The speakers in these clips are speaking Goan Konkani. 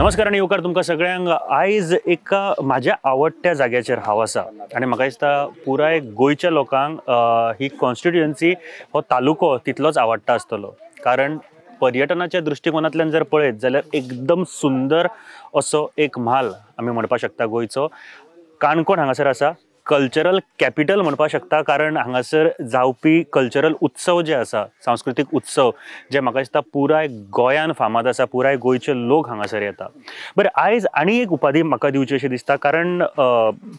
नमस्कार आनी येवकार तुमकां सगळ्यांक. आयज एका म्हाज्या आवडट्या जाग्याचेर हांव आसा आनी म्हाका दिसता पुराय गोंयच्या लोकांक ही कॉन्स्टिट्युएन्सी हो तालुको तितलोच आवडटा आसतलो, कारण पर्यटनाच्या दृश्टिकोनांतल्यान जर पळयत जाल्यार एकदम सुंदर असो एक म्हाल आमी म्हणपाक शकता गोंयचो. काणकोण हांगासर आसा, कल्चरल कॅपिटल म्हणपाक शकता, कारण हांगासर जावपी कल्चरल उत्सव जे आसा, सांस्कृतीक उत्सव जे म्हाका दिसता पुराय गोंयान फामाद आसा, पुराय गोंयचे लोक हांगासर येता. बरें, आयज आनी एक उपाधी म्हाका दिवची अशी दिसता, कारण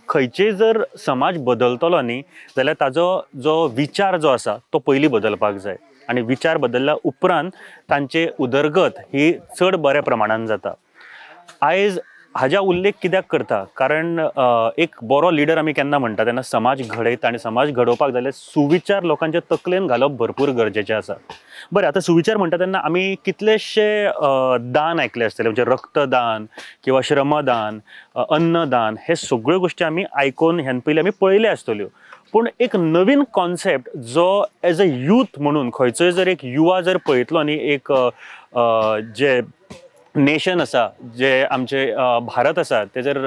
खंयचे जर समाज बदलतलो न्ही जाल्यार ताजो जो विचार जो आसा तो पयलीं बदलपाक जाय आनी विचार बदलल्या उपरांत तांचे उदरगत ही चड बऱ्या प्रमाणान जाता. आयज हाज्या उल्लेख कित्याक करता, कारण एक बरो लिडर आमी केन्ना म्हणटा तेन्ना समाज घडयता आनी समाज घडोवपाक जाल्यार सुविचार लोकांच्या तकलेन घालप भरपूर गरजेचें आसा. बरें, आतां सुविचार म्हणटा तेन्ना आमी कितलेशे दान आयकले आसतले, म्हणजे रक्तदान किंवा श्रमदान, अन्नदान, हे सगळ्यो गोश्टी आमी आयकून ह्यान पयलीं आमी पळयल्यो आसतल्यो. पूण एक नवीन कॉन्सेप्ट जो एज अ यूथ म्हणून खंयचोय जर एक युवा जर पळयतलो न्ही, एक जे नेशन आसा, जे आमचे भारत आसा, ते जर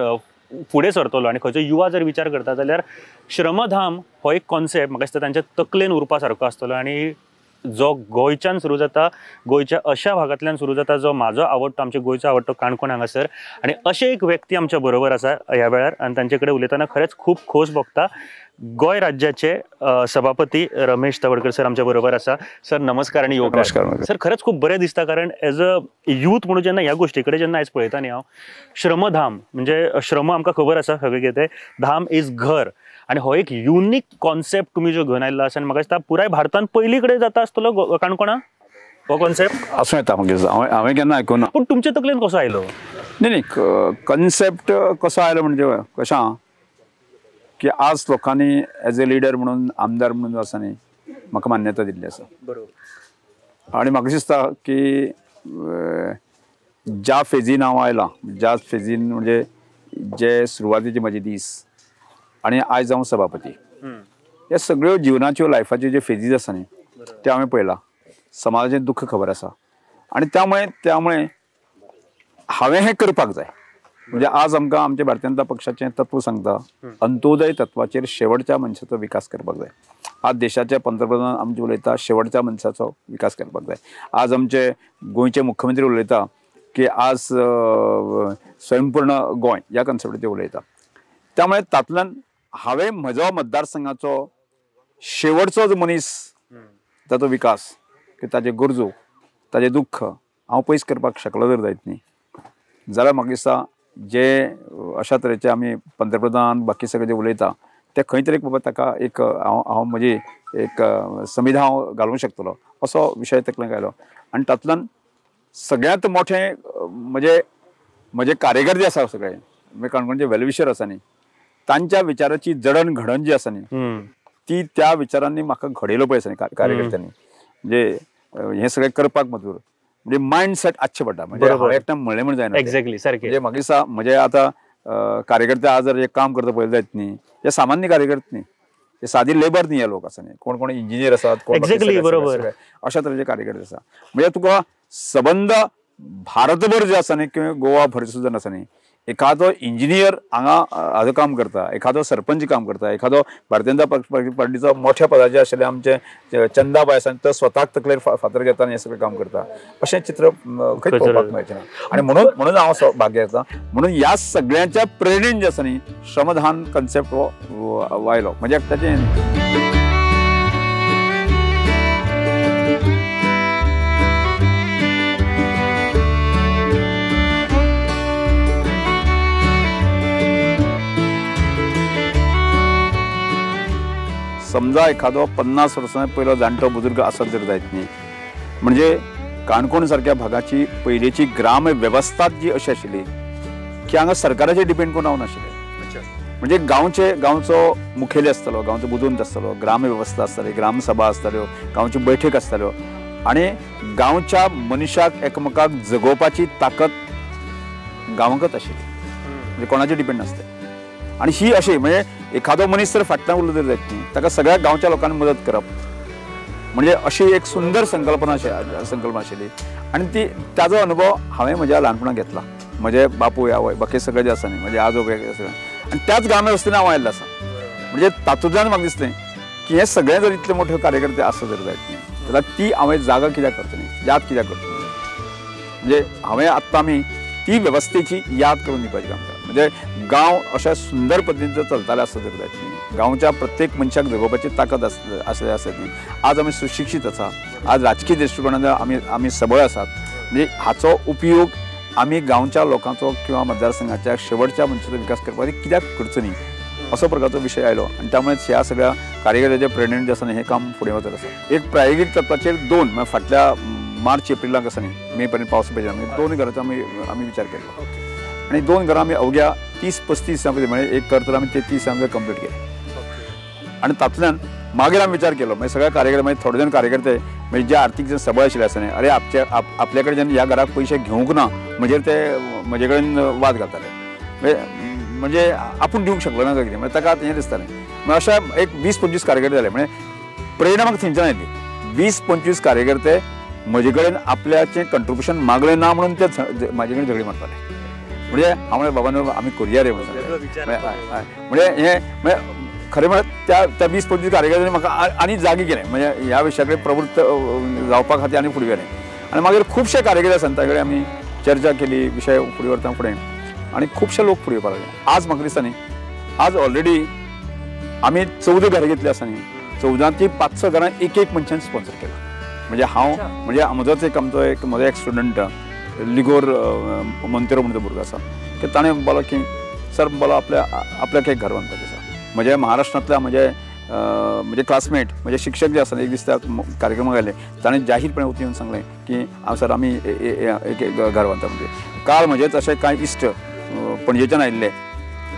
फुडें सरतलो आनी खंयचो युवा जर विचार करता जाल्यार श्रमधाम हो एक कॉन्सेप्ट म्हाका दिसता तांच्या तकलेन उरपा सारको आसतलो आनी जो गोंयच्यान सुरू जाता, गोंयच्या अशा भागांतल्यान सुरू जाता जो म्हाजो आवडटो, आमच्या गोंयचो आवडटो काणकोण हांगासर. आनी अशे एक व्यक्ती आमच्या बरोबर आसा ह्या वेळार आनी तांचे कडेन उलयतना खरेंच खूब खोस भोगता. गोंय राज्याचे सभापती रमेश तवडकर सर आमच्या बरोबर आसा. सर नमस्कार आनी येवकार. नमस्कार सर, खरेंच खूब बरें दिसता, कारण एज अ यूथ म्हणून जेन्ना ह्या गोश्टी कडेन जेन्ना आयज पळयता न्ही हांव, श्रमधाम म्हणजे श्रम आमकां खबर आसा सगळें कितें, धाम is घर, आनी हो एक युनीक कॉन्सेप्ट तुमी जो घेवन आयिल्लो आसा आनी म्हाका दिसता पुराय भारतान पयली कडेन जाता आसतलो काणकोणा हो कॉन्सेप्ट आसूं येता. मागीर हांवें केन्ना आयकूना, पूण तुमचे तकलेन कसो आयलो? न्ही न्ही, कॉन्सेप्ट कसो आयलो म्हणजे कशें आहा की आज लोकांनी एज ए लिडर म्हणून, आमदार म्हणून आसा न्ही, म्हाका मान्यता दिल्ली आसा. बरोबर. आनी म्हाका दिसता की ज्या फेजीन हांव आयलां, ज्या फेजीन म्हणजे जे सुरवातीचे म्हजे दीस आनी आयज हांव सभापती, ह्या सगळ्यो जिवनाच्यो लायफाच्यो ज्यो फेजीज आसा न्ही त्यो हांवें पळयलां, समाजाचें दुख्ख खबर आसा आनी त्यामुळे हांवें हें करपाक जाय. म्हणजे आज आमकां आमच्या भारतीय जनता पक्षाचें तत्व सांगता, अंत्योदय तत्वाचेर शेवटच्या मनशाचो विकास करपाक जाय. आज देशाचे पंतप्रधान आमचे उलयता शेवटच्या मनशाचो विकास करपाक जाय. आज आमचे गोंयचे मुख्यमंत्री उलयता की आज स्वयंपूर्ण गोंय ह्या कॉन्सेप्टाचेर उलयता. त्यामुळे तातूंतल्यान हांवें म्हजो मतदारसंघाचो शेवटचो जो मनीस ताचो विकास, की ताजे गरजो, ताजें दुख्ख हांव पयस करपाक शकलो जर जायत न्ही जाल्यार म्हाका दिसता जे अशा तरेचे आमी पंतप्रधान बाकी सगळे जे उलयता ते खंय तरी बाबा ताका एक हांव हांव म्हजी एक संविधा हांव घालूंक शकतलो असो विशय तकलेन आयलो. आनी तातूंतल्यान सगळ्यांत मोठें म्हणजे म्हजे कार्यकर्ते आसा सगळे, म्हणजे काणकोणचे वेलविशर आसा न्ही, तांच्या विचाराची जडण घडण जी आसा न्ही ती त्या विचारांनी म्हाका घडयलो पळय आसा न्ही कार्यकर्त्यांनी. म्हणजे हें सगळें करपाक मजबूर, म्हणजे मायंड सेट आसचें पडटा. म्हणजे हांवें एकट्यान म्हणलें म्हण जायना. एक्झॅक्टली सारकें. म्हणजे म्हाका दिसता म्हणजे आतां कार्यकर्ते आज जर काम करता पळयले जायत न्ही, हे सामान्य कार्यकर्ते न्ही, हे सादी लेबर न्ही, हे लोक आसा न्ही, कोण कोण इंजिनियर आसात, कोण एक्झॅक्टली बरोबर, अशा तरेचे कार्यकर्ते आसा. म्हणजे तुका सबंद भारतभर जे आसा न्ही किंवा गोवा भर सुद्दां आसा न्ही, एखादो इंजिनियर हांगा हाजो काम करता, एखादो सरपंच काम करता, एखादो भारतीय जनता पार्टीचो मोठ्या पदाचे आशिल्ले आमचे चंदाबाय आसा तो स्वताक तकलेर फातर घेता आनी हें सगळें काम करता. अशें चित्र खंय पळोवपाक मेळचें ना. आनी म्हणून हांव भाग्य आसा, म्हणून ह्या सगळ्यांच्या प्रेरणेन जें आसा न्ही श्रमदान कॉन्सेप्ट हो आयलो. म्हणजे ताचें समजा एखादो 50 वर्सां पयलो जाणटो बुजुर्ग आसत जर जायत न्ही, म्हणजे काणकोण सारक्या भागाची पयलींची ग्राम वेवस्था जी अशी आशिल्ली की हांगा सरकाराचेर डिपेंड करून रावनाशिल्लें. म्हणजे गांवचो मुखेली आसतलो, गांवचो बुदवंत आसतलो, ग्राम वेवस्था आसताली, ग्रामसभा आसताल्यो, गांवच्यो बैठक आसताल्यो आनी गांवच्या मनशाक एकमेकाक जगोवपाची ताकद गांवांकच आशिल्ली, म्हणजे कोणाचेर डिपेंड नासलें. आनी ही अशी म्हणजे एखादो मनीस जर फाटल्यान उरलो जर जायत न्ही ताका सगळ्या गांवच्या लोकांनी मदत करप, म्हणजे अशी एक सुंदर संकल्पना आशिल्ली. आनी ती ताजो अनुभव हांवें म्हज्या ल्हानपणांत घेतला. म्हजे बापूय आवय बाकी सगळे जे आसा न्ही म्हजे आजो सगळे आनी त्याच ग्रामवेवस्थेन हांव आयिल्लो आसा. म्हणजे तातूंतल्यान म्हाका दिसलें की हे सगळे जर इतले मोठे कार्यकर्ते आसा जर जायत न्ही जाल्यार ती हांवें जागा कित्याक करचो न्ही, याद कित्याक करचो न्ही. म्हणजे हांवें आत्तां आमी ती वेवस्थेची याद करून दिवपाची काम केलां. म्हणजे गांव अशा सुंदर पद्दतीन जर चलताले आसत जर जायत न्ही, गांवच्या प्रत्येक मनशाक जगोवपाची ताकद आसली आसत न्ही. आज आमी सुशिक्षीत आसा, आज राजकीय दृश्टिकोणान आमी आमी सबळ आसात. म्हणजे हाचो उपयोग आमी गांवच्या लोकांचो किंवा मतदारसंघाच्या शेवटच्या मनशाचो विकास करपाक कित्याक करचो न्ही असो प्रकारचो विशय आयलो आनी त्यामुळे ह्या सगळ्या कार्यकर्त्याचे प्रेरणेन जे आसा न्ही हें काम फुडें वचत आसा. एक प्रायोगीक तत्वाचेर दोन म्हळ्यार फाटल्या मार्च एप्रिलाक आसा न्ही मे पर्यंत पावस पळयता आमी 2 घरांचो आमी आमी विचार केलो आनी 2 घरां आमी अवघ्या 30-35 दिसां भितर म्हणजे एक कर तर आमी 33 दिसां भितर कंप्लीट केलें. आनी तातूंतल्यान मागीर आमी विचार केलो मागीर सगळे कार्यकर्ते मागीर थोडे जाण कार्यकर्ते म्हणजे जे आर्थीक जे सबळ आशिल्ले आसा न्ही, अरे आपल्या कडच्यान ह्या घराक पयशे घेवंक ना म्हणजे ते म्हजे कडेन वाद घालताले, म्हणजे आपूण दिवंक शकलो ना कितें म्हणजे ताका हें दिसतालें. मागीर अशा एक 20-25 कार्यकर्ते जाले. म्हणजे प्रेरणा म्हाका थंयच्यान आयली. 20-25 कार्यकर्ते म्हजे कडेन आपल्याचें कंट्रिब्युशन मागलें ना म्हणून ते म्हाजे कडेन झगडी मारताले. म्हणजे हांव म्हणलें बाबा न्हू आमी करुया रे म्हणून. म्हणजे हें म्हणजे खरें म्हळ्यार त्या त्या 20-25 कार्यकर्त्यांनी म्हाका आनी जागी केलें, म्हणजे ह्या विशया कडेन प्रवृत्त जावपा खातीर आनी फुडें गेलें. आनी मागीर खुबशे कार्यकर्ते आसा तांचे कडेन आमी चर्चा केली, विशय फुडें व्हरता फुडें आनी खुबशे लोक फुडें येवपाक लागले. आज म्हाका दिसता न्ही आज ऑलरेडी आमी 14 घरां घेतली आसा न्ही, 14 5-6 घरां एक एक मनशान स्पॉन्सर केलां. म्हणजे हांव म्हणजे म्हजोच एक आमचो एक म्हजो एक स्टुडंट लिगोर मंतेरो म्हणून भुरगो आसा की ताणें म्हणपालो की सर म्हणपालो आपल्या आपल्याक एक घर बांदपाचें आसा. म्हजे महाराष्ट्रांतल्या म्हजे म्हजे क्लासमेट म्हजे शिक्षक जे आसा एक दीस त्या कार्यक्रमाक आयले ताणें जाहीरपणे वचून येवन सांगलें की हांव सर आमी एक घर बांदता. म्हणजे काल म्हजेच अशे कांय इश्ट पणजेच्यान आयिल्ले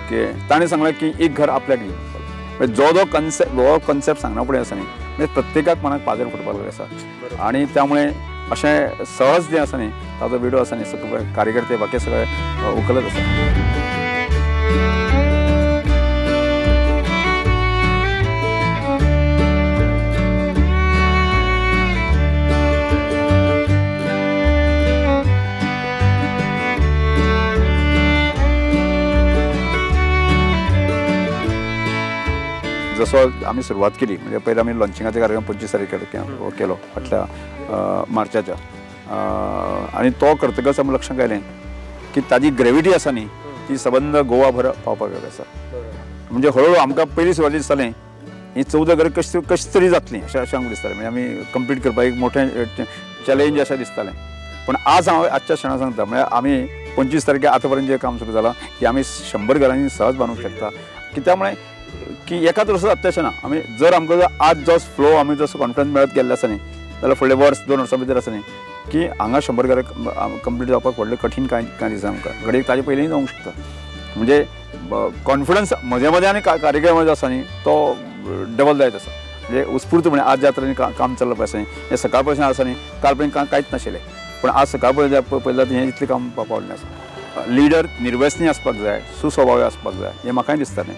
की ताणें सांगलें की एक घर आपल्याक दी. जो जो कन्सेप्ट जो कन्सेप्ट सांगना फुडें आसा न्ही म्हणजे प्रत्येकाक मनाक पाजर फुटपाक लागले आसा. आनी त्यामुळे अशें सहज जें आसा न्ही ताजो विडो आसा न्ही सगळे कार्यकर्ते बाकी सगळे उखलत आसा. जसो आमी सुरवात केली म्हणजे पयलीं आमी लॉन्चिंगाचो कार्यक्रम 25 तारखेर केलो फाटल्या मार्चाच्या आनी तो करतकच आमी लक्षांत आयलें की ताजी ग्रेविटी आसा न्ही ती सबंद गोवा भर पावपाक जाय आसा. म्हणजे हळूहळू आमकां पयलीं सुरवाती दिसतालें ही 14 घरां कशी कशी तरी जातलीं अशें अशें आमकां दिसतालें. म्हणजे आमी कंप्लीट करपाक एक मोठें चॅलेंज अशें दिसतालें. पूण आज हांव आजच्या क्षणाक सांगता म्हळ्यार आमी 25 तारखे आतां पर्यंत जें काम सुरू जालां की आमी 100 घरांनी सहज बांदूंक शकता. की त्यामुळे की एकाच वर्सा जाता अशें ना, आमी जर आमकां जर आज जो फ्लो आमी जसो कॉन्फिडन्स मेळत गेल्लो आसा न्ही जाल्यार फुडले वर्स 2 वर्सां भितर आसा न्ही की हांगा 100 घरां कंप्लीट जावपाक व्हडलें कठीण कांय कांय दिसना आमकां, घडये ताजे पयलींय जावंक शकता. म्हणजे कॉन्फिडन्स म्हजे मदें आनी कार्यक्रम जो आसा न्ही तो डबल जायत आसा. म्हणजे उत्स्फूर्तपणे आज ज्या तरेन काम चल्लां पळय आसा न्ही हें सकाळ पसून आसा न्ही काल पर्यंत कांयच नाशिल्लें पूण आज सकाळ पळयता पळयता हें इतलें काम पावलें आसा. लिडर निर्व्यसनी आसपाक जाय, सुस्वभावी आसपाक जाय हें म्हाकाय दिसतालें.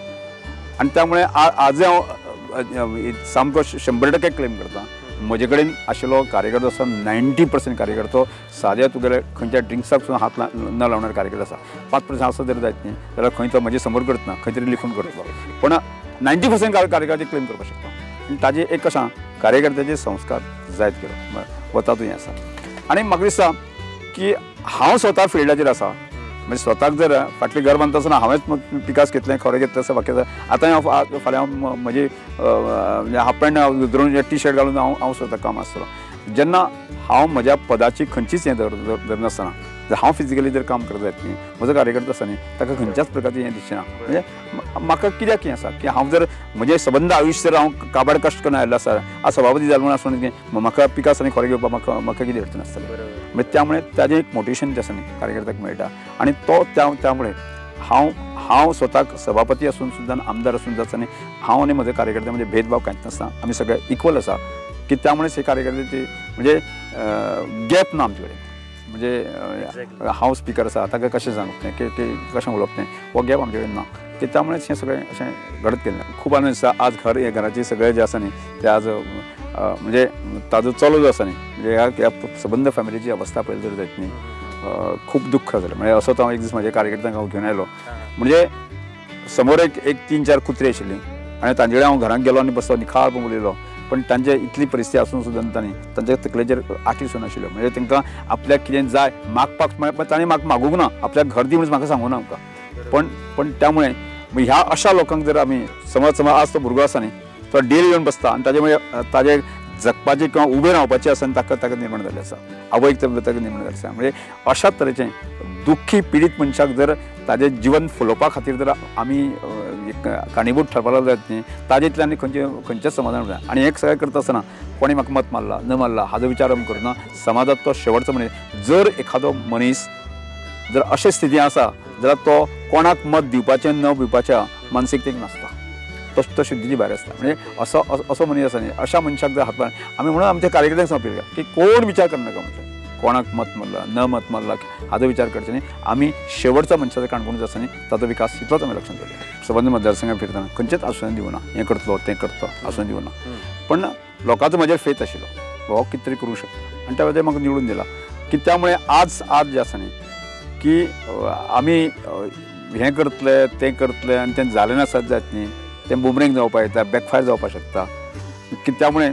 आनी त्यामुळे आजय हांव सामको 100% क्लेम करता म्हजे कडेन आशिल्लो कार्यकर्तो आसा 90% कार्यकर्तो साद्या तुगेले खंयच्या ड्रिंक्साक सुद्दां हात न लावणार कार्यकर्तो आसा. 5% आसा जर जायत न्ही जाल्यार खंय तो म्हजे समोर करतना खंय तरी लिखून करतलो, पूण 90% कार्यकर्ते क्लेम करपाक शकता. आनी ताजे एक कशें कार्यकर्त्याचे संस्कार जायत गेलो वता तुवें आसा. आनी म्हाका दिसता की हांव स्वता फिल्डाचेर आसा म्हणजे स्वताक जर फाटलें घर बांदता आसतना हांवेंच पिकास घेतलें खोरें घेतलें आसा बाकी आसा. आतां हांव फाल्यां हांव म्हजी हाफ पॅन्ट धरून टी शर्ट घालून हांव हांव स्वता काम आसतलो. जेन्ना हांव म्हज्या पदाची खंयचीच हें धरनासतना जर हांव फिजिकली जर काम करता जायत न्ही म्हजो कार्यकर्तो आसा न्ही ताका खंयच्याच प्रकारचें हें दिसचें ना. म्हणजे म्हाका कित्याक हें आसा की हांव जर म्हजें सबंद आयुश्य जर हांव काबाड कश्ट करून आयिल्लो आसा आज सभापती जालो म्हणून आसून म्हाका पिकास आनी खोरें घेवपाक म्हाका म्हाका कितें अडचण आसतलें. म्हणजे त्यामुळे ताजें एक मोटिवेशन जें आसा न्ही कार्यकर्त्याक मेळटा. आनी तो त्यामुळे हांव हांव स्वताक सभापती आसून सुद्दां आमदार आसून जाता न्ही हांव आनी म्हजे कार्यकर्ते म्हणजे भेदभाव कांयच नासता, आमी सगळे इक्वल आसा की त्यामुळेच हे कार्यकर्ते म्हणजे गॅप ना आमचे कडेन. म्हणजे हांव स्पिकर आसा ताका कशें सांगप तें की ते कशें उलोवप तें हो गॅप आमचे कडेन ना की त्यामुळेच हें सगळें अशें घडत गेलें. खूब आनंद दिसता आज घर हे घराचे सगळे जे आसा न्ही ते आज म्हणजे ताजो चलो जो आसा न्ही म्हणजे ह्या सबंद फॅमिलीची अवस्था पळयली जर जायत न्ही खूब दुःख जालें. म्हणजे असोच हांव एक दीस म्हज्या कार्यकर्त्यांक हांव घेवन आयलो, म्हणजे समोर एक एक 3-4 कुत्री आशिल्ली आनी तांचे कडेन हांव घरांत गेलो आनी बसलो निखाळ उलयलो. पण तांचे इतली परिस्थिती आसून सुद्दां तांणी तांच्या तकलेचेर आटी सुद्दां नाशिल्ल्यो. म्हणजे तांकां आपल्याक कितें जाय मागपाक, तांणी म्हाका मागूंक ना, आपल्याक घर दी म्हणून म्हाका सांगूं ना आमकां. पण पण त्यामुळे ह्या अशा लोकांक जर आमी समज समज आज तो भुरगो आसा न्ही तो डेली येवन बसता आनी ताजे म्हणजे ताजे जगपाची किंवा उबें रावपाची आसा आनी ताका ताका निर्माण जाल्ली आसा, आवयक ताका निर्माण जाल्ली आसा. म्हणजे अशा तरेचें दुख्खी पिडीत मनशाक जर ताजें जिवन फुलोवपा खातीर जर आमी काणीबूट ठरपाक जायत न्ही, ताजेंतल्यान खंयचे खंयच्याच समाधान मेळना. आनी हें सगळें करता आसतना कोणी म्हाका मत मारला न मारला हाजो विचार आमी करना. समाजांत तो शेवटचो मनीस जर एखादो मनीस जर अशे स्थिती आसा जाल्यार तो कोणाक मत दिवपाचें न दिवपाच्या मानसिकतेक नासता, तो तो शुद्धीची भायर आसता. म्हणजे असो असो मनीस आसा न्ही, अशा मनशाक जर हात आमी म्हणून आमच्या कार्यकर्त्यांक सांगपी की कोण विचार करनाका, म्हणजे कोणाक मत मारला न मत मारला हाजो विचार करचो न्ही. आमी शेवटचा मनशाचो काणकोण आसा न्ही ताचो विकास इतलोच आमी लक्षांत दवरया. सबंद मतदारसंघात फिरतना खंयचेच आश्वासन दिवना, हें करतलो तें करतलो आश्वासन दिवना, पण लोकांचो म्हजेर फेथ आशिल्लो बाबा कितें तरी करूंक शकता आनी त्या वेळार म्हाका निवडून दिला की त्यामुळे आज आज जें आसा न्ही की आमी हें करतले तें करतले आनी तें जालें नासत जायत न्ही, तें बुमरेंग जावपाक येता, बॅकफायर जावपाक शकता. की त्यामुळे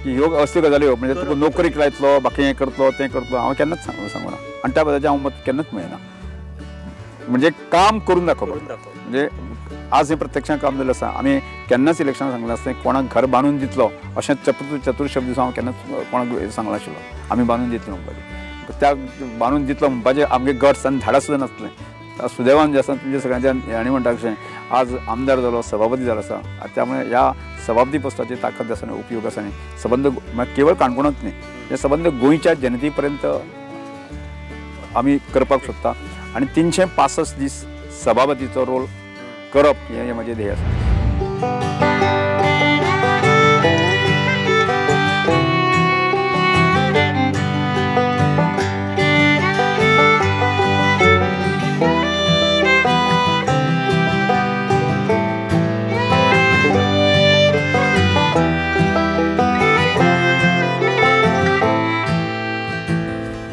की ह्यो असल्यो गजाली ह्यो म्हणजे तुका नोकरीक लायतलो बाकी हें करतलो तें करतलो हांव केन्नाच सांगूना आनी त्या बद्दलचें हांव मत केन्नाच मेळना. म्हणजे काम करून दाखोवप, म्हणजे आज हें प्रत्यक्षान काम जाल्लें आसा. आमी केन्नाच इलेक्शनाक सांगलें आसता कोणाक घर बांदून दितलो अशें चतुर शब्द हांव केन्नाच कोणाक सांगलां आशिल्लो आमी बांदून दितलो म्हणपाचें. त्या बांदून दितलो म्हणपाचें आमगे गट्स आनी धाडस सुद्दां नासलें. सुदैवान जें आसा तुमच्या सगळ्यांच्या आनी म्हणटा कशें आज आमदार जालो सभापती जालो आसा, त्यामुळे ह्या सभापती पोस्टाची ताकद आसा न्ही, उपयोग आसा न्ही सबंद केवळ काणकोणांत न्ही, हे सबंद गोंयच्या जनते पर्यंत आमी करपाक सोदता. आनी 365 दीस सभापतीचो रोल करप हें म्हजें ध्येय आसा.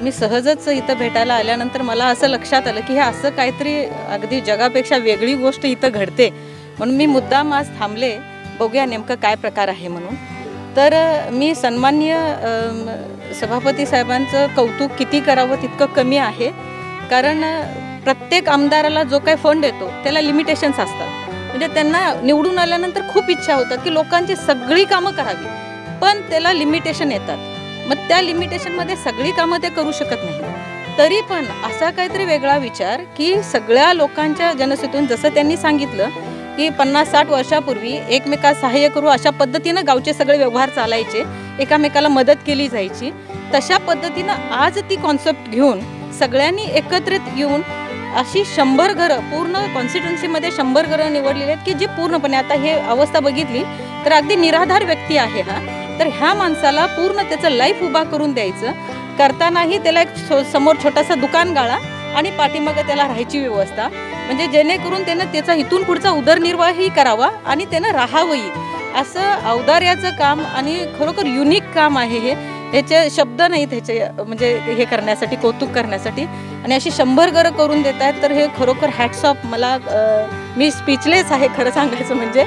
मी सहजच इथं भेटायला आल्यानंतर मला असं लक्षात आलं की हे असं काहीतरी अगदी जगापेक्षा वेगळी गोष्ट इथं घडते, म्हणून मी मुद्दाम आज थांबले, बघूया नेमकं काय प्रकार आहे म्हणून. तर मी सन्माननीय सभापती साहेबांचं कौतुक किती करावं तितकं कमी आहे, कारण प्रत्येक आमदाराला जो काही फंड येतो त्याला लिमिटेशन्स असतात. म्हणजे त्यांना निवडून आल्यानंतर खूप इच्छा होतात की लोकांची सगळी कामं करावी, पण त्याला लिमिटेशन येतात. मग त्या लिमिटेशनमध्ये सगळी कामं ते करू शकत नाही. तरी पण असा काहीतरी वेगळा विचार की सगळ्या लोकांच्या जनसेतून, जसं त्यांनी सांगितलं की 50-60 वर्षापूर्वी एकमेकास सहाय्य करू अशा पद्धतीनं गावचे सगळे व्यवहार चालायचे, एकामेकाला मदत केली जायची, तशा पद्धतीनं आज ती कॉन्सेप्ट घेऊन सगळ्यांनी एकत्रित येऊन अशी 100 घरं पूर्ण कॉन्स्टिट्युन्सीमध्ये 100 घरं निवडलेली आहेत की जी पूर्णपणे आता हे अवस्था बघितली तर अगदी निराधार व्यक्ती आहे हा, तर ह्या माणसाला पूर्ण त्याचं लाईफ उभा करून द्यायचं करतानाही त्याला एक समोर छोटासा दुकान गाळा आणि पाठीमागं त्याला राहायची व्यवस्था, म्हणजे जेणेकरून त्यानं त्याचा इथून पुढचा उदरनिर्वाहही करावा आणि त्यानं राहावंही, असं औदार्याचं काम आणि खरोखर युनिक काम आहे हे. ह्याचे शब्द नाहीत ह्याचे, म्हणजे हे करण्यासाठी, कौतुक करण्यासाठी. आणि अशी 100 घरं करून देत आहेत तर हे खरोखर हॅट्स ऑफ. मला मी स्पीचलेस आहे खरं सांगायचं म्हणजे.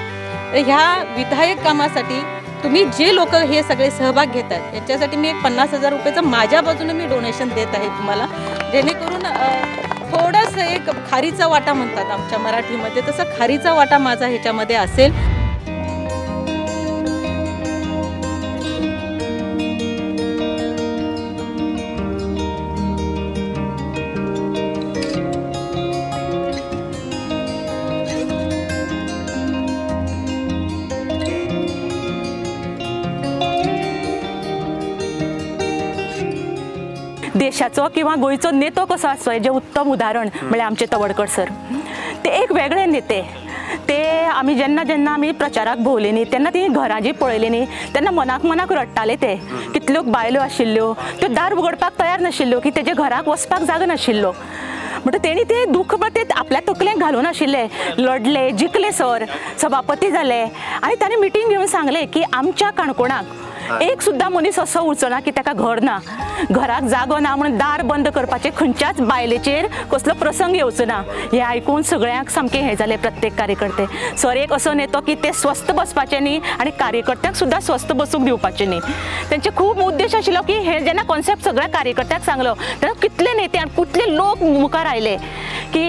ह्या विधायक कामासाठी तुम्ही जे लोक हे सगळे सहभाग घेतात याच्यासाठी मी एक 50,000 रुपयाचं माझ्या बाजूने मी डोनेशन देत आहे तुम्हाला, जेणेकरून थोडंसं एक खारीचा वाटा म्हणतात आमच्या मराठीमध्ये, तसं खारीचा वाटा माझा ह्याच्यामध्ये असेल. देशाचो किंवा गोंयचो नेतो कसो आसचो हेजें उत्तम उदाहरण म्हळ्यार आमचे तवडकर सर. ते एक वेगळे नेते, ते आमी जेन्ना जेन्ना आमी प्रचाराक भोंवले न्ही तेन्ना ती घरां जी पळयली न्ही तेन्ना मनाक मनाक रडटाले ते. कितल्यो बायलो आशिल्ल्यो त्यो दार उगडपाक तयार नाशिल्ल्यो की तेजे घराक वचपाक जागो नाशिल्लो, म्हणटा तेणी ते दुःख ते आपल्या तकलेक घालून आशिल्ले, लढले, जिखले सर, सभापती जाले. आनी ताणें मिटींग घेवन सांगलें की आमच्या काणकोणाक एक सुद्दां मनीस असो उरचो ना की ताका घर ना, घराक जागो ना म्हणून दार बंद करपाचें खंयच्याच बायलेचेर कसलो प्रसंग येवचो ना. हें आयकून सगळ्यांक सामकें हें जालें. प्रत्येक कार्यकर्ते सर एक असो नेतो की ते स्वस्थ बसपाचे न्ही आनी कार्यकर्त्यांक सुद्दां स्वस्थ बसूंक दिवपाचे न्ही. तेंचे खूब उद्देश आशिल्लो की हे जेन्ना कॉन्सेप्ट सगळ्या कार्यकर्त्यांक सांगलो तेन्ना कितले नेते आनी कितले लोक मुखार आयले की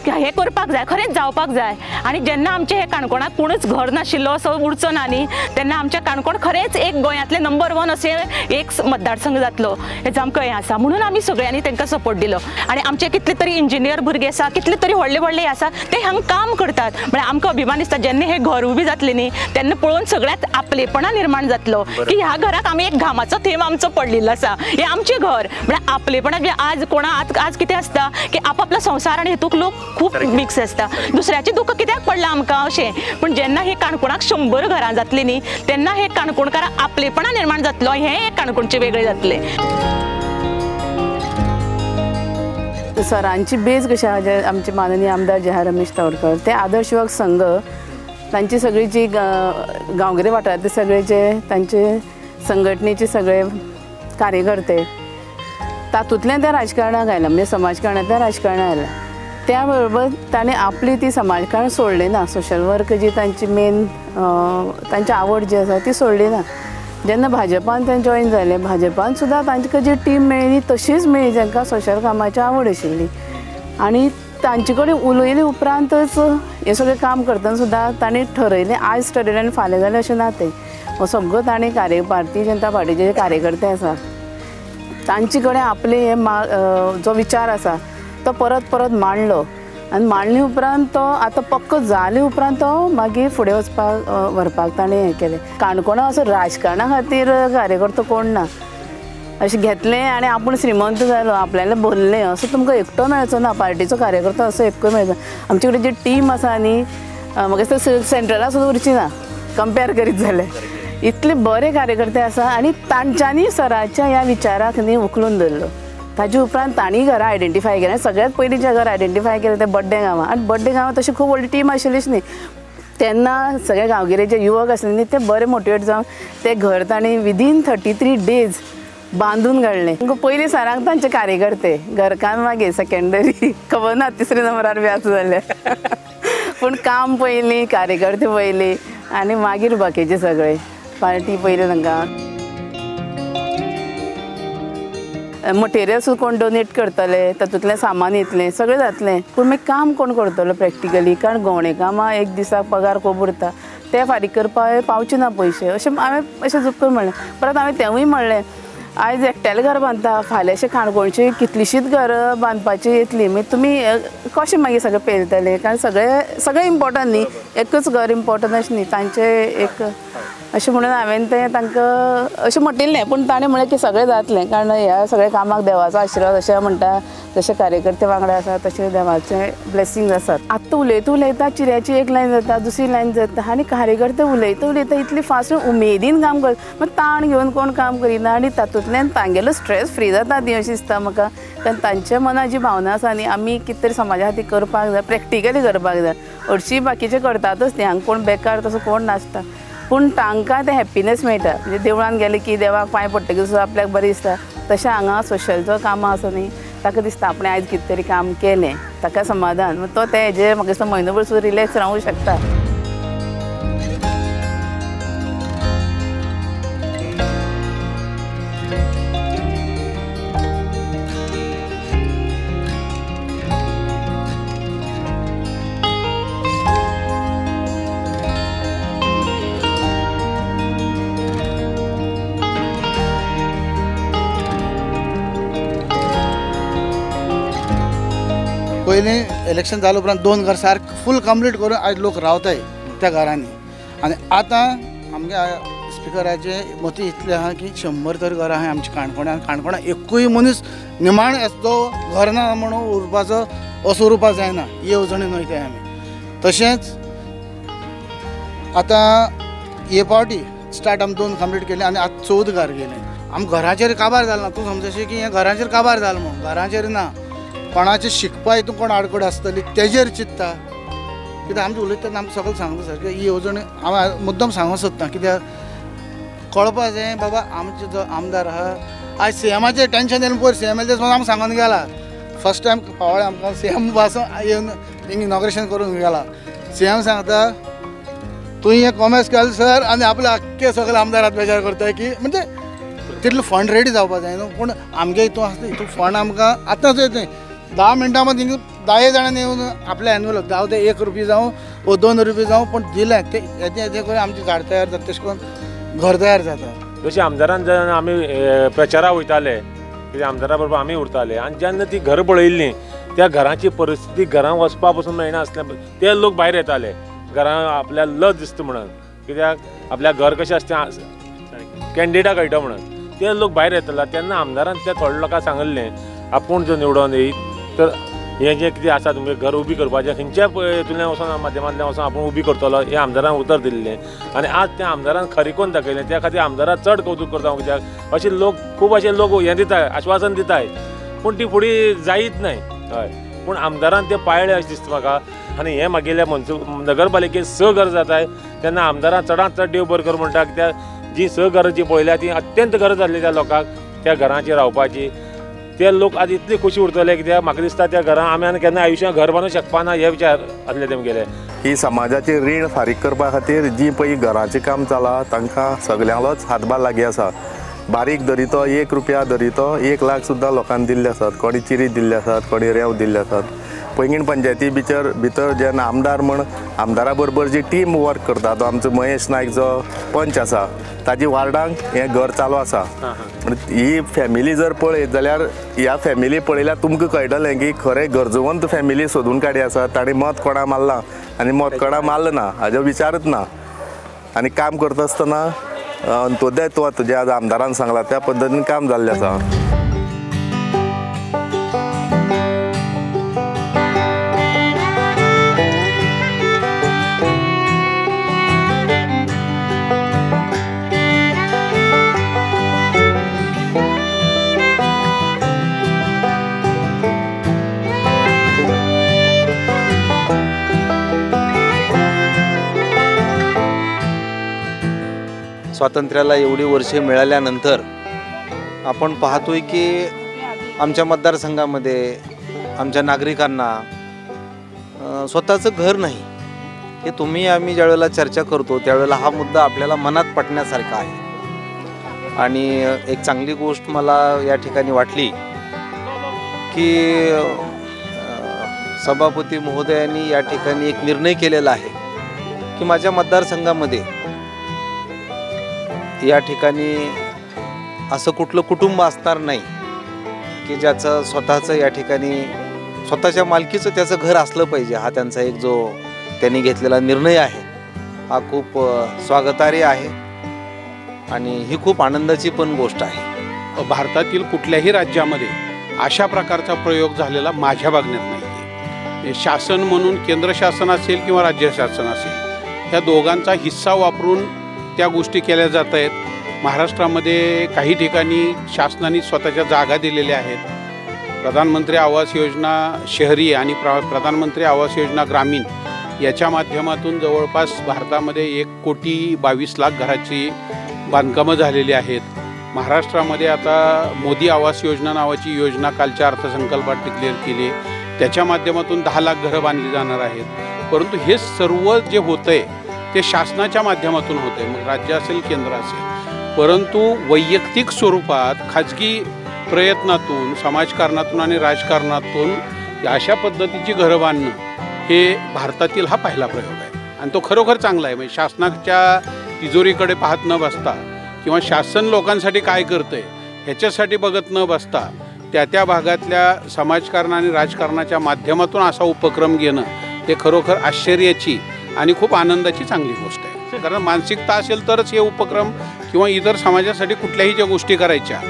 हे करपाक जाय, खरेंच जावपाक जाय. आनी जेन्ना आमचे हे काणकोणाक कोणूच घर नाशिल्लो असो उरचो ना न्ही, तेन्ना आमच्या काणकोण खरेंच एक गोंयांतले नंबर 1 अशें एक मतदारसंघ जातलो हें आमकां हें आसा. म्हणून आमी सगळ्यांनी तांकां सपोर्ट दिलो. आनी आमचे कितले तरी इंजिनियर भुरगे आसा, कितले तरी व्हडले व्हडले आसा, ते हांगा काम करतात. म्हळ्यार आमकां अभिमान दिसता जेन्ना हे घर उबी जातले न्ही तेन्ना पळोवन सगळ्यांत आपलेपणां निर्माण जातलो की ह्या घराक आमी एक घामाचो थेंब आमचो पडलेलो आसा, हें आमचें घर. म्हळ्यार आपलेपणां आज कोणा आज कितें आसता की आपापलो संवसार आनी हेतूक लोक खूब मिक्स आसता, दुसऱ्याचें दुख्ख कित्याक पडलां आमकां अशें. पूण जेन्ना हे काणकोणाक 100 घरां जातली न्ही तेन्ना हे काणकोणकारांक आपलेपणां निर्माण जातलो, हें एक काणकोणचें वेगळें जातलें. सरांची बेज कशी आहा, जे आमचे माननीय आमदार जे आहा रमेश तवडकर, ते आदर्श युवक संघ तांची सगळी जी गांवगिरे वाठारांतले सगळे जे तांचे संघटनेचे सगळे कार्यकर्ते तातूंतल्यान त्या राजकारणाक आयला, म्हणजे समाजकारणांतल्यान राजकारणाक आयला. त्या बरोबर ताणें आपली ती समाजकारण सोडलें ना, सोशल वर्क जी तांची मेन तांची आवड जी आसा ती सोडली ना. जेन्ना भाजपान ते जॉयन जाले, भाजपान सुद्दां तांकां जी टीम मेळ्ळी तशीच मेळ्ळी जांकां सोशल कामाची आवड आशिल्ली. आनी तांचे कडेन उलयले उपरांतच हें सगळें काम करतना सुद्दां तांणी ठरयलें, आयज ठरयलें आनी फाल्यां जालें अशें ना. तें हो सगळो तांणी कार्य भारतीय जनता पार्टीचे जे कार्यकर्ते आसा तांचे कडेन आपले हे जो विचार आसा तो परत परत मांडलो आनी मांडले उपरांत तो आतां पक्को जाले उपरांत तो मागीर फुडें वचपाक व्हरपाक ताणें हें केलें. काणकोणा असो राजकारणा खातीर कार्यकर्तो कोण ना, अशें घेतलें आनी आपूण श्रीमंत जालो, आपल्याला भरलें असो तुमकां एकटो मेळचो ना, पार्टीचो कार्यकर्तो असो एकटो मेळचो. आमचे कडेन जी टीम आसा न्ही म्हाका दिसता सेंट्रला सुद्दां उरची ना कंपेर करीत जाल्यार, इतले बरे कार्यकर्ते आसा आनी तांच्यांनी सराच्या ह्या विचाराक न्ही उखलून धरलो. ताजे उपरांत तांणी घरां आयडेंटिफाय केलें. सगळ्यांत पयलीं जें घर आयडेंटिफाय केलें तें बड्डें गांवां, आनी बड्डें गांवां तशी खूब व्हडली टीम आशिल्लीच न्ही. तेन्ना सगळे गांवगिरे जे युवक आसले न्ही ते बरे मोटिवेट जावन ते घर तांणी विदीन 33 डेज बांदून काडलें. पयलीं सरांक तांचे कार्यकर्ते, घरकान्न मागीर सेकेंडरी, खबर ना तिसरे नंबरार बी आसा जाल्यार, पूण काम पयलीं, कार्यकर्ते पयलीं आनी मागीर बाकीचे सगळे पार्टी पयलीं. तांकां मटेरियल सुद्दां कोण डोनेट करतले, तातूंतलें सामान येतलें, सगळें जातलें, पूण मागीर काम कोण करतलो प्रॅक्टिकली? कारण गवणे कामां एक दिसाक पगार खूब उरता, ते फारीक करपाक पावचे ना पयशे, अशें हांवें अशें चुकून म्हणलें. परत हांवें तेंवूय म्हणलें, आयज एकट्यालें घर बांदता, फाल्यां अशें काणकोणची कितलींशींच घरां बांदपाची येतली, मागीर तुमी कशें मागीर सगळें पेलतले? कारण सगळें सगळें इम्पॉर्टंट न्ही, एकूच घर इम्पॉर्टंट अशें न्ही तांचें एक अशें म्हणून हांवें तें तांकां अशें म्हटिल्लें. पूण ताणें म्हणलें की सगळें जातलें, कारण ह्या सगळ्या कामाक देवाचो आशिर्वाद अशें म्हणटा, जशे कार्यकर्ते वांगडा आसा तशें देवाचे ब्लेसिंग्स आसात. आतां उलयता उलयता चिऱ्याची एक लायन जाता, दुसरी लायन जाता आनी कार्यकर्ते उलयता उलयता इतली फास्ट उमेदीन काम करता, मागीर ताण घेवन कोण काम करिना आनी तातूंतल्यान तांगेलो स्ट्रेस फ्री जाता ती अशें दिसता म्हाका. कारण तांच्या मनात जी भावना आसा न्ही आमी कितें तरी समाजा खातीर करपाक जाय, प्रॅक्टिकली करपाक जाय. हरशीं बाकीचें करतातच न्ही, हांगा कोण बेकार तसो कोण नासता, पूण तांकां तें हॅप्पिनस मेळटा. म्हणजे देवळान गेले की देवाक पांय पडटकीर सुद्दां आपल्याक बरें दिसता, तशें हांगा सोशलचो कामां आसा न्ही ताका दिसता आपणें आयज कितें तरी काम केलें, ताका समाधान, तो तें हेजेर म्हाका दिसता म्हयनो भर सुद्दां रिलॅक्स रावूंक शकता. पयलीं इलेक्शन जाले उपरांत 2 घर सारकें फूल कंप्लीट करून आयज लोक रावताय त्या घरांनी. आनी आतां आमगे स्पिकराचे मती इतलें आहा की 100 तरी घरां आहाय आमच्या काणकोणान. काणकोणान एकूय मनीस निमाण जो घर ना म्हणून उरपाचो असो उरपा जायना, ही येवजणे न्हय ते आमी. तशेंच आतां हे पावटी स्टार्ट आमी 2 कंप्लीट केले आनी आतां 14 घर गेले. आमी घराचेर काबार जाल ना, तूं समजशी की हें घराचेर काबार जाल म्हणून, घराचेर ना. कोणाचें शिकपा हितून कोण आडखळ आसतली तेजेर चिंत्ता, कित्याक आमचें उलयता तेन्ना आमकां सगळें सांगता सारकें. ही येवजण हांव मुद्दम सांगूंक सोदता, कित्याक कळपा जाय बाबा आमचो जो आमदार आहा आयज सीएमाचें टेंशन येयलें पयर सीएम येयलें आमकां सांगून गेला फर्स्ट टायम पावळे आमकां सीएम पासून येवन इनॉग्रेशन करून गेला. सीएम सांगता तुवें हें कॉमर्स केलें सर आनी आपले आख्खे सगळे आमदार विचार करता की म्हणजे तितलो फंड रेडी जावपा जाय न्हू. पूण आमगे हितून आसता हितून फंड आमकां आतांच येता 10 मिनटां मदीं 10 जाणांनी येवन आपले एनवलप जावं ते 1 रुपया जावं वो 2 रुपया जावं पूण दिलें ते येते येते करून आमचें झाड तयार जाता तशें करून घर तयार जाता. जशें आमदारान जेन्ना आमी प्रचाराक वयताले कित्याक आमदारा बरोबर आमी उरताले आनी जेन्ना ती घरां पळयल्लीं त्या घरांची परिस्थिती घरां वचपा पसून मेळना आसलें ते लोक भायर येताले घरां आपल्या लज दिसता म्हणून कित्याक आपल्या घर कशें आसता कॅन्डिडेटा कळटा म्हणून ते लोक भायर येताले. तेन्ना आमदारान त्या थोड्या लोकांक सांगिल्लें आपूण जर निवडून येयत तर हें जें कितें आसा तुमगें घर उबी करपाचें खंयच्या हितूंतल्यान वचोन माध्यमांतल्यान वचोन आपूण उबी करतलो हें आमदारान उतर दिल्लें आनी आज त्या आमदारान खरें करून दाखयलें. त्या खातीर आमदाराक चड कौतूक करता हांव कित्याक अशे लोक खूब अशे लोक हें दिताय आश्वासन दिताय पूण ती फुडें जायत नाय. हय पूण आमदारान तें पाळ्ळें अशें दिसता म्हाका आनी हें मागेल्या नगरपालिकेन 6 घरां जाताय तेन्ना आमदारान चडांत चड देव बरें कर म्हणटा कित्याक जी 6 घरां जी पळयल्या ती अत्यंत गरज आसली त्या लोकांक त्या घरांची रावपाची. ते लोक आज इतली खुशी उरतले कित्याक म्हाका दिसता त्या घरां आमी आनी केन्ना आयुश्यांत घर बांदूंक शकपाना हे विचार आसले तेमगेले. ही समाजाचें रीण फारीक करपा खातीर जी पळय घराचें काम चला तांकां सगल्यांलोच हातभार लागीं आसा. बारीक दरी तो 1 रुपया दरी तो 1 लाख सुद्दां लोकांनी दिल्ले आसात, कोणी चिरी दिल्ले आसात, कोणी रेंव दिल्ले आसात. पैंगीण पंचायती भितर जेन्ना आमदार म्हण आमदारा बरोबर जी टीम वर्क करता तो आमचो महेश नायक जो पंच आसा ताजी वार्डांक हें घर चालू आसा. ही फॅमिली जर पळयत जाल्यार ह्या फॅमिली पळयल्यार तुमकां कळटलें की खरें गरजवंत फॅमिली सोदून काडी आसा. ताणें मत कोणा मारलां आनी मत कोणा मारलें ना हाजो विचारच ना आनी काम करता आसतना अंत्योदय तत्व जें आज आमदारान सांगलां त्या पद्दतीन काम जाल्लें आसा. स्वातंत्र्याला एवढी वर्षे मिळाल्यानंतर आपण पाहतोय की आमच्या मतदारसंघामध्ये आमच्या नागरिकांना स्वतःचं घर नाही. हे तुम्ही आम्ही ज्यावेळेला चर्चा करतो त्यावेळेला हा मुद्दा आपल्याला मनात पटण्यासारखा आहे. आणि एक चांगली गोष्ट मला या ठिकाणी वाटली की सभापती महोदयांनी या ठिकाणी एक निर्णय केलेला आहे की माझ्या मतदारसंघामध्ये या ठिकाणी असं कुठलं कुटुंब असणार नाही की ज्याचं स्वतःचं या ठिकाणी स्वतःच्या मालकीचं त्याचं घर असलं पाहिजे. हा त्यांचा एक जो त्यांनी घेतलेला निर्णय आहे हा खूप स्वागतार्ह आहे आणि ही खूप आनंदाची पण गोष्ट आहे. भारतातील कुठल्याही राज्यामध्ये अशा प्रकारचा प्रयोग झालेला माझ्या बघण्यात नाही आहे. शासन म्हणून केंद्र शासन असेल किंवा राज्य शासन असेल ह्या दोघांचा हिस्सा वापरून त्या गोष्टी केल्या जात आहेत. महाराष्ट्रामध्ये काही ठिकाणी शासनाने स्वतःच्या जागा दिलेल्या आहेत. प्रधानमंत्री आवास योजना शहरी आणि प्रधानमंत्री आवास योजना ग्रामीण याच्या माध्यमातून जवळपास भारतामध्ये 1,22,00,000 घराची बांधकामं झालेली आहेत. महाराष्ट्रामध्ये आता मोदी आवास योजना नावाची योजना कालच्या अर्थसंकल्पात डिक्लेअर केली, त्याच्या माध्यमातून 10 लाख घरं बांधली जाणार आहेत. परंतु हे सर्व जे होतं आहे ते शासनाच्या माध्यमातून होते, मग राज्य असेल केंद्र असेल. परंतु वैयक्तिक स्वरूपात खाजगी प्रयत्नातून समाजकारणातून आणि राजकारणातून अशा पद्धतीची घरं बांधणं हे भारतातील हा पहिला प्रयोग आहे आणि तो खरोखर चांगला आहे. म्हणजे शासनाच्या तिजोरीकडे पाहत न बसता किंवा शासन लोकांसाठी काय करतं आहे ह्याच्यासाठी बघत न बसता त्या त्या भागातल्या समाजकारण आणि राजकारणाच्या माध्यमातून असा उपक्रम घेणं हे खरोखर आश्चर्याची आणि खूप आनंदाची चांगली गोष्ट आहे. कारण मानसिकता असेल तरच हे उपक्रम किंवा इतर समाजासाठी कुठल्याही ज्या गोष्टी करायच्या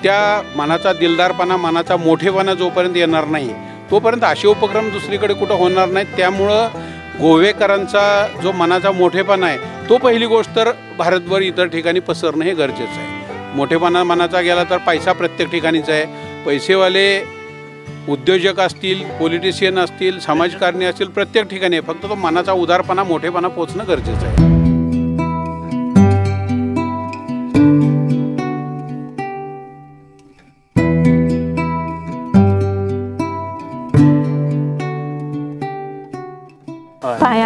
त्या मनाचा दिलदारपणा, मनाचा मोठेपणा जोपर्यंत येणार नाही तोपर्यंत असे उपक्रम दुसरीकडे कुठं होणार नाही. त्यामुळं गोवेकरांचा जो मनाचा मोठेपणा आहे तो पहिली गोष्ट तर भारतभर इतर ठिकाणी पसरणं हे गरजेचं आहे. मोठेपणा मनाचा गेला तर पैसा प्रत्येक ठिकाणीच आहे. पैसेवाले उद्योजक असतील, पॉलिटिशियन असतील, समाजकारणी असतील, प्रत्येक ठिकाणी आहे. फक्त तो मनाचा उदारपणा, मोठेपणा पोचणं गरजेचं आहे.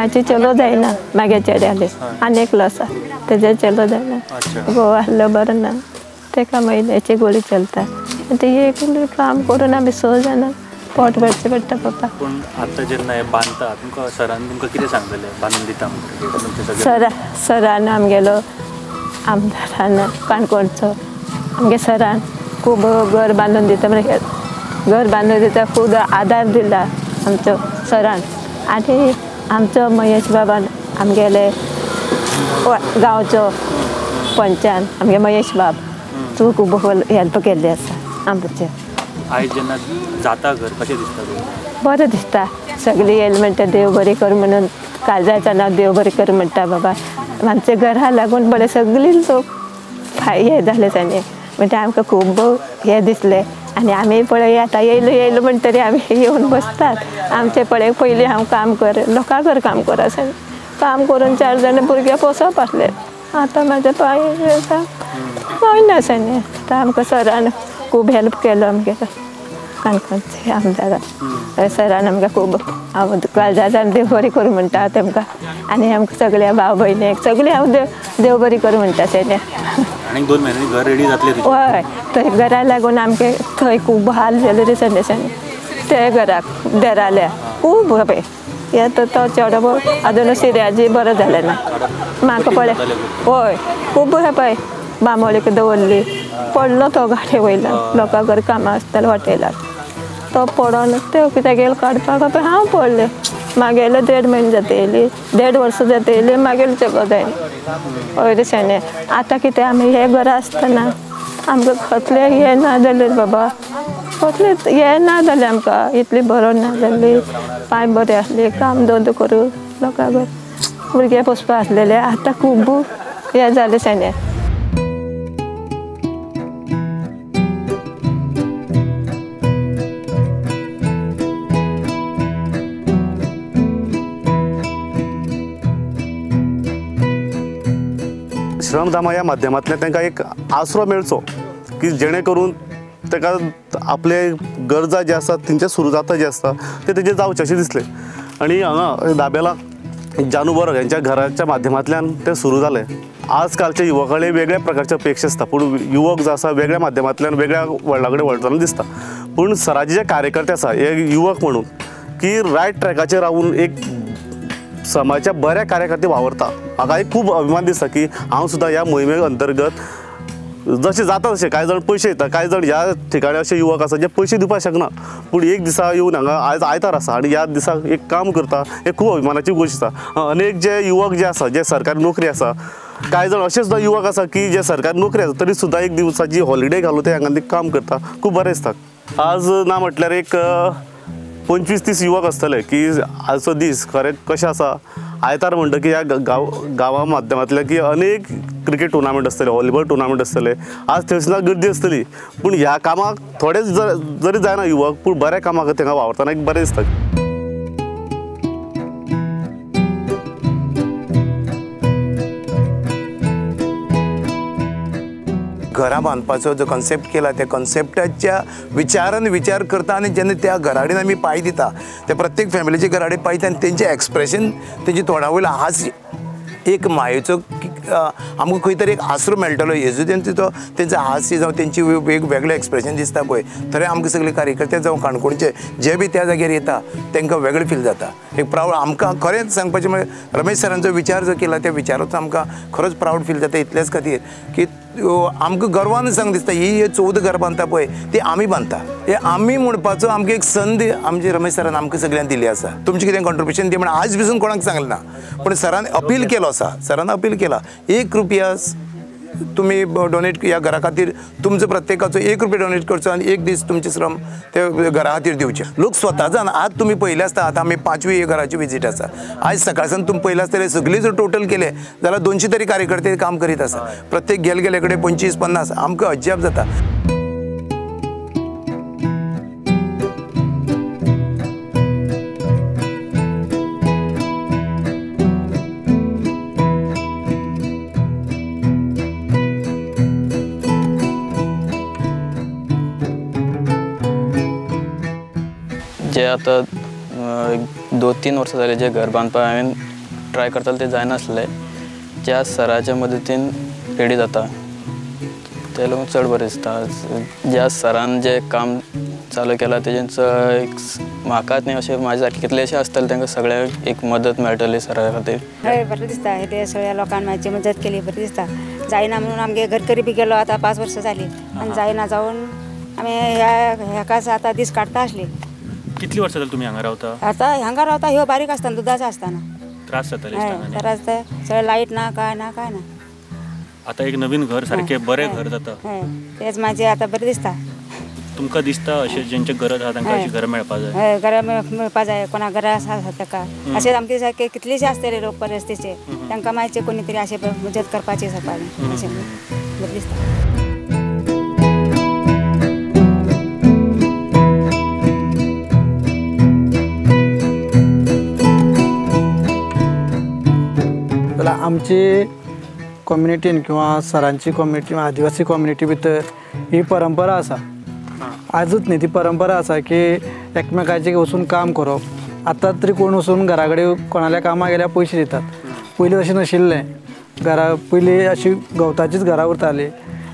म्हाजे चलो जायना म्हागे चेड्याले आनी एकलो आसा तेजे चलो जायना घोव आहलो बरो ना तेका म्हयन्याची गोळी चलता ती एक काम करून आमी 6 जाणां पोट भरचें पडटा पप्पा. पूण आतां जेन्ना हें बांदता तुमकां सरान तुमकां कितें सांगलेलें बांदून दिता म्हणटकीर? सरान आमगेलो आमदारान काणकोणचो आमगे सरान खूब घर बांदून दिता म्हणजे घर बांदून दिता खूब आदार दिला आमचो सरान. आनी आमचो महेश बाबान आमगेले गांवचो पंचान आमगे महेश बाब तूं खूब हेल्प केल्ली आसा आमचे. आयज जेन्ना जाता घर कशें दिसता? बरें दिसता सगळीं येयलें म्हणटा देव बरें कर म्हणून काळजाच्या नांव देव बरें कर म्हणटा बाबा. आमच्या घरा लागून बरें सगळीं लोक हें जालें ताणें म्हणजे आमकां खूब हें दिसलें. आनी आमी पळय आतां येयलो येयलो म्हणटरी आमी येवन बसतात. आमचें पळय पयलीं हांव काम कर लोकां घर काम कर आसा काम करून 4 जाणां भुरग्यां पोसप आसलें. आतां म्हाजे पांय पांय नासा न्ही. आतां आमकां सरान खूब हेल्प केलो आमगेलो काणकोणचे आमदारान सरान आमकां खूब हांव काळजाच्यान देव बरें करूं म्हणटा तेमकां. आनी आमकां सगळ्या भाव भयणीक सगळें हांव देव बरें करूं म्हणटा तेणें. आनी 2 म्हयन्यांनी घर रेडी जातलें? हय थंय घरा लागून आमगे थंय खूब हाल जाले रे संदेशांनी ते घराक देराल्या खूब पळय हे तो चेडो आजून सिरियाजी बरो जालें ना म्हाका पळय. हय खूब पळय बांबोळीक दवरली पडलो तो गाडये वयल्यान लोकां घर कामां आसतालें हॉटेलार तो पडोन ते तेगेले काडपाक हांव पडलें. मागेले 1.5 म्हयने जाता येयली 1.5 वर्सां जाता येयली मागेले चेको जायना हय दिसांनी. आतां कितें आमी हे घरा आसतना आमकां कसलें हें ना जालें बाबा कसलें हें ना जालें आमकां इतली बरो ना जाली पांय बरे आसले काम धंदो करूं लोकां घर भुरगे पोसपा आसलेले आतां खूब हें जालें साने. श्रमधामा ह्या माध्यमांतल्यान तांकां एक आसरो मेळचो की जेणे करून ताका आपले गरजा जे आसा तेंचे सुरू जाता जे आसता ते तेजें जावचें अशें दिसलें. आनी हांगा दाबेला जानू बरग हेंच्या घराच्या माध्यमांतल्यान तें सुरू जालें. आज कालच्या युवकां कडेन वेगळ्या प्रकारचे अपेक्षा आसता पूण युवक जो आसा वेगळ्या माध्यमांतल्यान वेगळ्या वळणा कडेन वळटना दिसता. पूण सराचे जे कार्यकर्ते आसा हे युवक म्हणून की रायट ट्रॅकाचेर रावून एक समाजाच्या बऱ्या कार्या खातीर वावरता. म्हाका एक खूब अभिमान दिसता की हांव सुद्दां ह्या मोहिमे अंतर्गत जशें जाता तशें कांय जाण पयशे दिता कांय जाण ह्या ठिकाणी अशे युवक आसा जे पयशे दिवपाक शकना पूण एक दिसा येवन हांगा आयज आयतार आसा आनी ह्या दिसा एक काम करता हे खूब अभिमानाची गोश्ट आसा. अनेक जे युवक जे आसा जे सरकारी नोकरी आसा कांय जाण अशे सुद्दां युवक आसा की जे सरकारी नोकरी आसा तरी सुद्दां एक दिवसाची हॉलिडे घालून ते हांगा काम करता खूब बरें दिसता. आज ना म्हटल्यार एक 25-30 युवक आसतले की आजचो दीस खरें कशें आसा आयतार म्हणटकीर ह्या गांवा माध्यमांतल्यान की अनेक क्रिकेट टुर्नामेंट आसतले व्हॉलीबॉल टुर्नामेंट आसतले आज थंय सुद्दां गर्दी आसतली पूण ह्या कामाक थोडे जरी जायना युवक पूण बऱ्या कामाक तांकां वावरतना एक बरें दिसता. घरां बांदपाचो जो कॉन्सेप्ट केला त्या कॉन्सेप्टाच्या विचारान विचार करता आनी जेन्ना त्या घराडेन आमी पांय दिता त्या प्रत्येक फॅमिलीच्या घराडेन पांय दिता आनी तेंचें एक्सप्रेशन तेंच्या तोंडा वयलो हास एक मायेचो आमकां खंय तरी एक आसरो मेळटलो हेजो तेंचो तो तेंचो हास्य जावं तेंची वेगवेगळे एक्सप्रेशन दिसता पळय थंय आमकां सगळे कार्यकर्ते जावं काणकोणचे जे बी त्या जाग्यार येता तांकां वेगळें फील जाता एक प्रावड आमकां. खरेंच सांगपाचें म्हळ्यार रमेश सरांचो विचार जो केला त्या विचाराचो आमकां खरोच प्रावड फील जाता इतलेच खातीर की आमकां गर्वान सांग दिसता ही 14 घरां बांदता पळय ती आमी बांदता हे आमी म्हणपाचो आमकां एक संद आमचे रमेश सरान आमकां सगळ्यांक दिल्ली आसा. तुमचें कितें कॉन्ट्रिब्युशन दी म्हण आज पसून कोणाक सांगलें ना पूण सरान अपील केलो आसा सरान अपील केला 1 रुपया तुमी डोनेट ह्या घरा खातीर तुमचो प्रत्येकाचो 1 रुपया डोनेट करचो आनी एक दीस तुमचे श्रम ते घरा खातीर दिवचे. लोक स्वता जाण आज तुमी पळयले आसता आतां आमी 5वी घराची विजीट आसा आयज सकाळसान तुमी पळयले आसतले सगळी जर टोटल केले जाल्यार 200 तरी कार्यकर्ते काम करीत आसा प्रत्येक गेले गेले कडेन 25-50 आमकां अजाप जाता. जे आतां 2-3 वर्सां जाली जे घर बांदपाक हांवें ट्राय करताले ते जायनासले ज्या सराच्या मदतीन रेडी जाता ते लोक चड बरें दिसता. ज्या सरान जे काम चालू केलां तेजें एक म्हाकाच न्ही अशें म्हाजे सारके कितलेशे आसतले तांकां सगळ्यांक एक मदत मेळटली सरा खातीर. हय बरें दिसता हे सगळ्या लोकांक म्हाजी मदत केली बरें दिसता. जायना म्हणून आमगे घरकरी बी गेलो आतां 5 वर्सां जालीं आनी जायना जावन आमी ह्या हेकाच आतां दीस काडटा आसली. कितली वर्सां जाली तुमी हांगा रावता? आतां हांगा रावता ह्यो बारीक आसतना दुदाचो आसतना त्रास जाताले. त्रास जाता सगळें लायट ना काय ना काय ना. आतां एक नवीन घर सारकें बरें घर जाता तेच म्हाजें आतां बरें दिसता. तुमकां दिसता अशें जेंचे गरज आसा तांकां अशीं घरां मेळपा जाय? हय घरां मेळपा जाय कोणा घरां आसा ताका अशें आमचे सारके कितलेशे आसतले लोक परिस्थितीचे तांकां मातशें कोणी तरी अशें मदत करपाची सरकारान अशें बरें दिसता. जाल्यार आमची कम्युनिटीन किंवा सरांची कम्युनिटी आदिवासी कम्युनिटी भितर ही परंपरा आसा. आजूच न्ही ती परंपरा आसा की एकमेकाचेर वचून काम करप. आतां तरी कोण वचून घरा कडेन कोणाल्या कामाक गेल्यार पयशे दितात. पयलीं तशें नाशिल्लें. घरा पयलीं अशी गवताचीच घरां उरतालीं.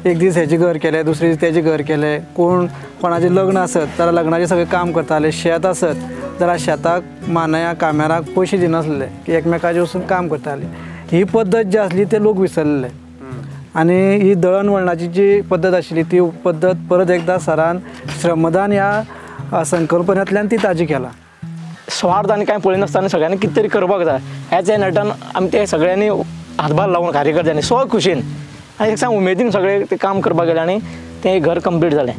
एक दीस हेजें घर केलें दुसरे दीस तेजें घर केलें. कोण कोणाचें लग्न आसत जाल्यार लग्नाचें सगळें काम करताले. शेत आसत जाल्यार शेताक मानाया कामेराक पयशे दिनासले की एकमेकाचेर वचून काम करताले. ही पद्दत जी आसली ते लोक विसरले आनी ही दळणवळणाची जी पद्दत आशिल्ली ती पद्दत परत एकदां सरान श्रमदान ह्या संकल्पनेंतल्यान ती ताजी केला. स्वार्थ आनी कांय पळयनासतना सगळ्यांनी कितें तरी करपाक जाय ह्याच ह्या नेटान आमी ते सगळ्यांनी हातभार लावन कार्यकर्त्यांनी सो खुशीन आनी एक सांग उमेदीन सगळे ते काम करपाक गेले आनी तें घर कंप्लीट जालें.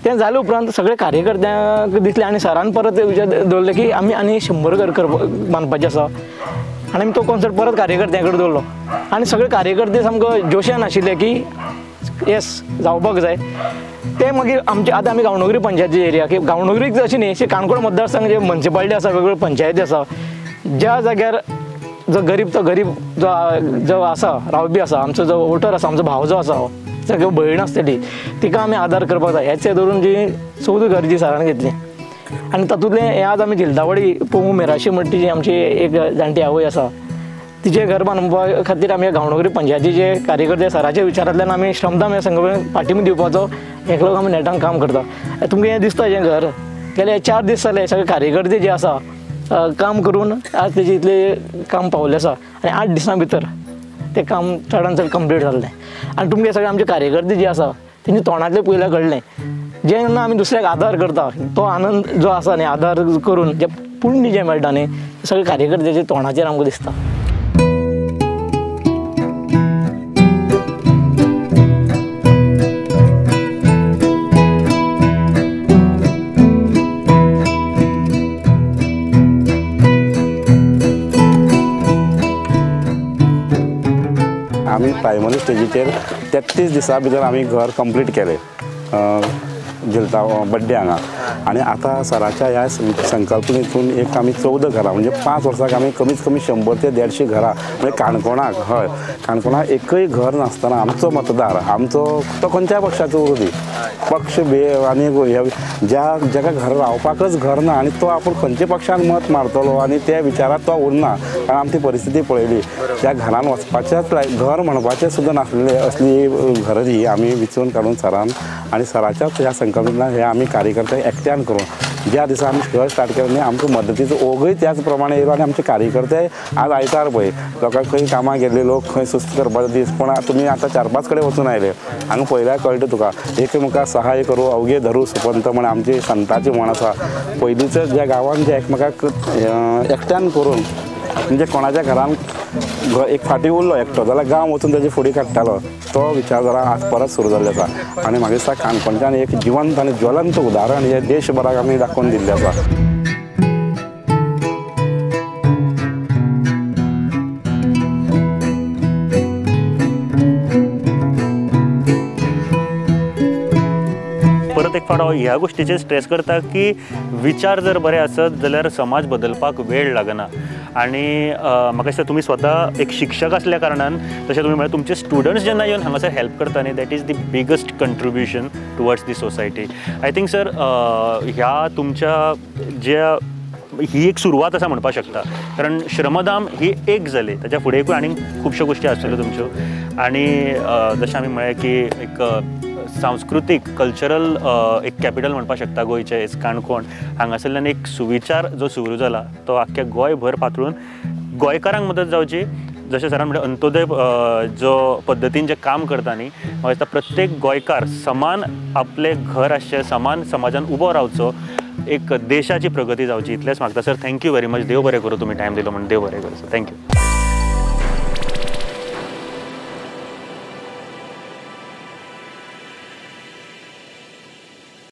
तें जाले उपरांत सगळे कार्यकर्त्यांक दिसलें आनी सरान परत विचार दवरलें की आमी आनी 100 घर करपाक बांदपाचें आसा आनी आमी तो कॉन्सर्ट परत कार्यकर्त्यां कडेन दवरलो आनी सगळे कार्यकर्ते सामको जोशान आशिल्ले की येस जावपाक जाय. ते मागीर आमचे आतां आमी गांवनगरी पंचायती एरिया की गांवनगरीक अशी न्ही अशी काणकोण मतदारसंघ जे म्युनिसिपालिटी आसा वेगवेगळ्यो पंचायती आसा ज्या जाग्यार जो गरीब तो गरीब जो जो आसा रावपी आसा आमचो जो वोटर आसा आमचो भाव जो आसा सगळ्यो भयण आसतली तिका आमी आदार करपाक जाय हेचे धरून जी 14 घर जी सरान घेतली आनी तातूंतलें हें आज आमी झिलतावाडी पोंगू मेराशी म्हणटा ती जी आमची एक जाणटी आवय आसा तिचें घर बांदपा खातीर आमी गांवनगरी पंचायतीचे कार्यकर्ते सराच्या विचारांतल्यान आमी श्रमदान ह्या संघटनेक पाठिंबो दिवपाचो हेका लागून आमी नेटान काम करता. तुमकां हें दिसता हें घर गेले 4 दीस जाले सगळे कार्यकर्ते जे आसा काम करून आज तेजे इतलें काम पावलें आसा आनी 8 दिसां भितर तें काम चडान चड कंप्लीट जाल्लें. आनी तुमगे सगळे आमचे कार्यकर्ते जे आसा तेंच्या तोंडांतलें पयलें कळ्ळें जेन्ना आमी दुसऱ्याक आदार करता तो आनंद जो आसा न्ही आदार करून जें पुण्य जें मेळटा न्ही सगळे कार्यकर्त्याच्या तोंडाचेर आमकां दिसता. आमी प्रायमरी स्टेजीचेर 33 दिसां भितर आमी घर कंप्लीट केलें झिलता बड्डे हांगा आनी आतां सराच्या ह्या संकल्पनेतून एक आमी 14 घरां म्हणजे 5 वर्साक आमी कमीत कमी 100 ते 150 घरां म्हणजे काणकोणाक हय काणकोणाक एकय घर नासतना आमचो मतदार आमचो तो खंयच्याय पक्षाचो उरूं दी पक्ष आनी ज्या जाका घर रावपाकच घर ना आनी तो आपूण खंयच्या पक्षान मत मारतलो आनी त्या विचारांत तो उरना कारण आमी ती परिस्थिती पळयली त्या घरान वचपाचेच घर म्हणपाचें सुद्दां नासलें असली घरां ही आमी विचून काडून सरान आनी सराच्याच ह्या संकल्पना हे आमी कार्यकर्ते एकट्यान करून ज्या दिसा आमी घर स्टार्ट केलें न्ही आमकां मदतीचो ओघूय त्याच प्रमाणे येयलो आनी आमचे कार्यकर्ते आज आयतार पळय लोकांक खंय कामाक गेल्ले लोक खंय सुस्त करपाचो दीस पूण तुमी आतां 4-5 कडेन वचून आयले हांगा पळयल्यार कळटा तुका एकमेका सहाय करूं अवघे धरू सुपंत म्हण आमची संताची म्हण आसा. पयलींच ज्या गांवान जे एकमेकाक एकट्यान करून म्हणजे कोणाच्या घरान एक फाटी उरलो एकटो जाल्यार गांव वचून ताजी फुडी काडटालो तो विचार जरा आज परत सुरू जाल्लो आसा आनी म्हाका दिसता काणकोणच्यान एक जिवंत आनी ज्वलंत उदाहरण हें देशभराक आमी दाखोवन दिल्लें आसा. परत एक फावट हांव ह्या गोश्टीचेर स्ट्रेस करता की विचार जर बरे आसत जाल्यार समाज बदलपाक वेळ लागना आनी म्हाका दिसता तुमी स्वता एक शिक्षक आसल्या कारणान तशें तुमी म्हळ्यार तुमचे स्टुडंट्स जेन्ना येवन हांगासर हेल्प करता न्ही that is the biggest contribution towards the society. I think sir ह्या तुमच्या ज्या ही एक सुरवात आसा म्हणपाक शकता, कारण श्रमदान ही एक जाली, ताच्या फुडेंकूय आनीक खुबश्यो गोश्टी आसतल्यो तुमच्यो. आनी जशें आमी म्हळें की एक सांस्कृतीक कल्चरल एक कॅपिटल म्हणपाक शकता गोंयचें काणकोण, हांगासरल्यान एक सुविचार जो सुरू जाला तो आख्ख्या गोंयभर पातळून गोंयकारांक मदत जावची. जशें सरान म्हणलें अंत्योदय जो पद्दतीन जें काम करता न्ही, म्हाका दिसता प्रत्येक गोंयकार समान आपलें घर आसचें, समान समाजान उबो रावचो, एक देशाची प्रगती जावची, इतलेंच मागता sir. Thank you very much. देव बरें करूं, तुमी टायम दिलो म्हूण. देव बरें करूं sir. Thank you.